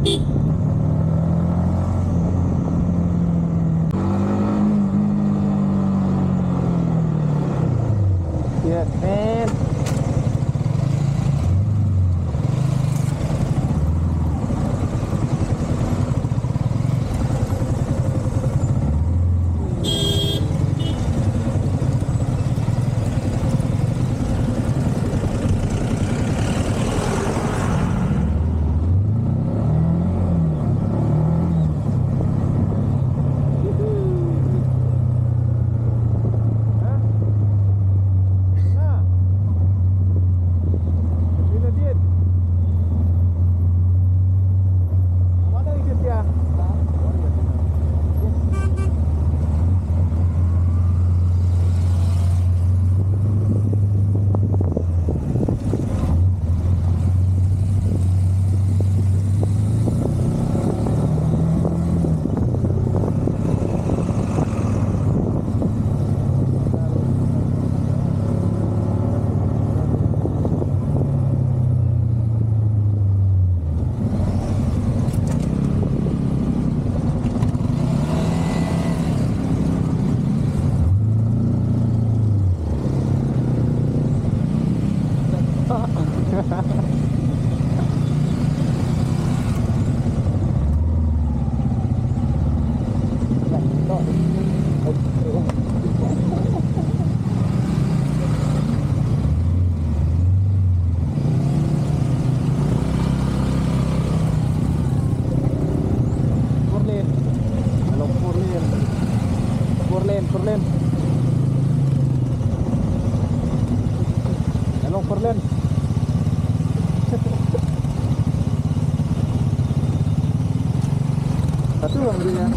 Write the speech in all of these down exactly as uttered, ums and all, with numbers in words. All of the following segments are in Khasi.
Shit, man. Four lane. Hello, four lane. Four lane, four lane. Hello, four lane. Satu bang berinya.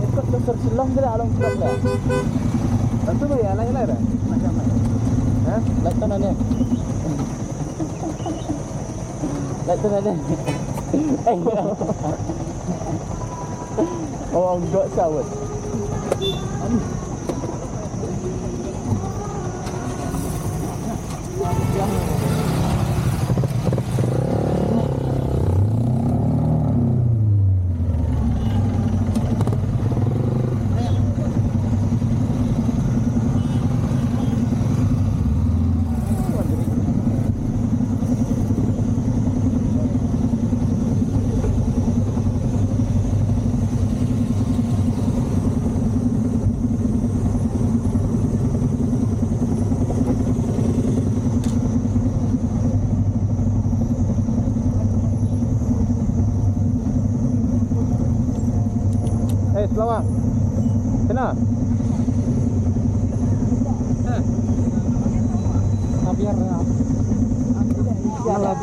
Ikut lusur Shillong je dah, along Shillong dah. Tentu tu ya, lai, lai dah. Lai tu nanya. Lai tu nanya. Oh, enggak sawat. Lawa. Kena. Abiar, ya. Alah.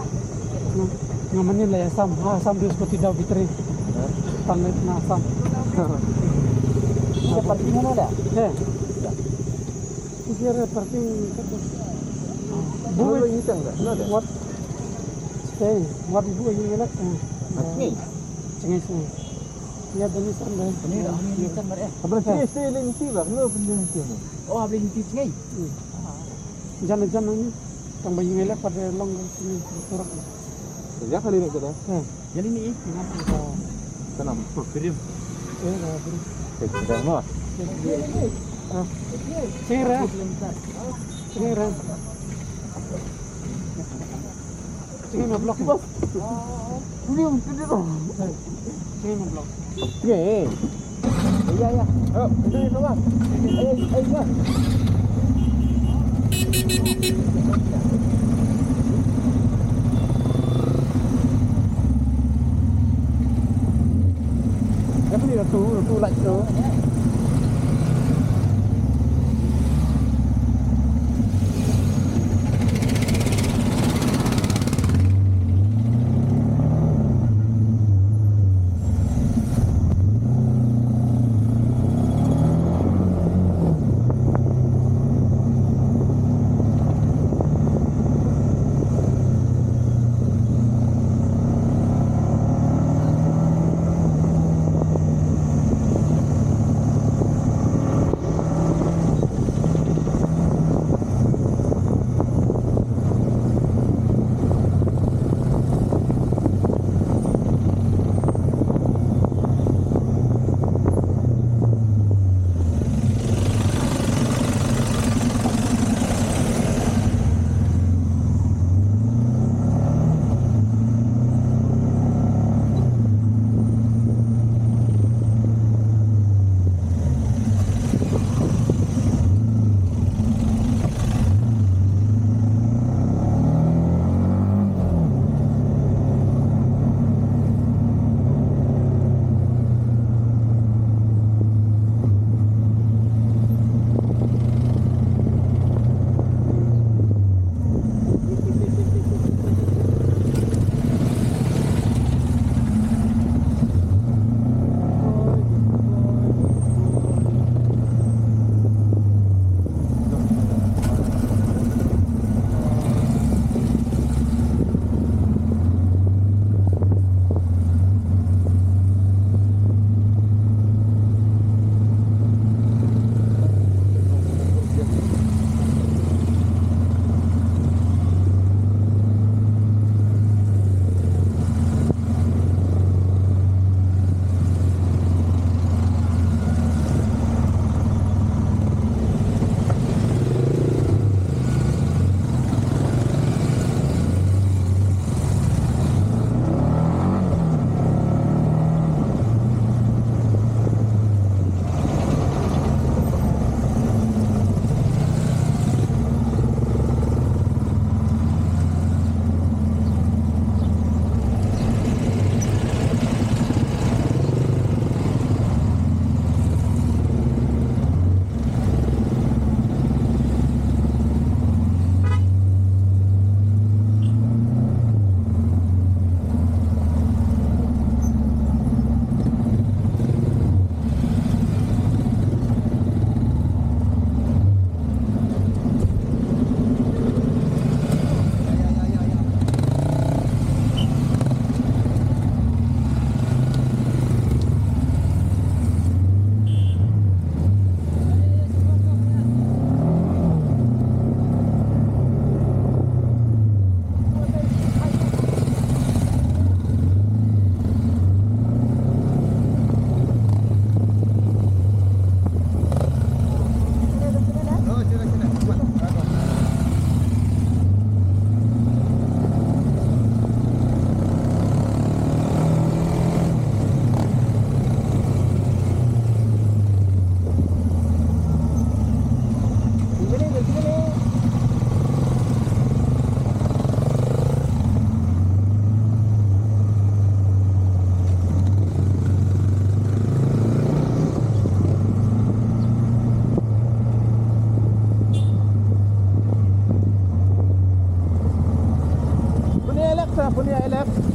Nga manin la ya sam, ha sam dus ko tidak bitri. Tang na sam. Sa parking mana dah? Eh. Biar parking. Buat ini tang dah. What? Stay. What ibu ini elak? Parking. Cengis ni. Ya, bani sam dah. Ini dah, ini sam dah. Apa sih stay ini tiba? Lo pending sini. Oh, abli ini cengis. Jan jan ni. Tang ba ïing ïaleh pat long ka sini surak. Ya kali ni kita. Ha. Jadi ni eh ngam ka. Tanam. Kirim. Eh, ka kirim. Kita mau. Ha. Sini re. Sini re. Sini ma blok. Bos. Ini untuk dia. Sini ma blok. Ye. Ya, ya. Oh, ini sama. Ayo, ayo, ayo. Siapa ni Ratu? Ratu like tu. Good.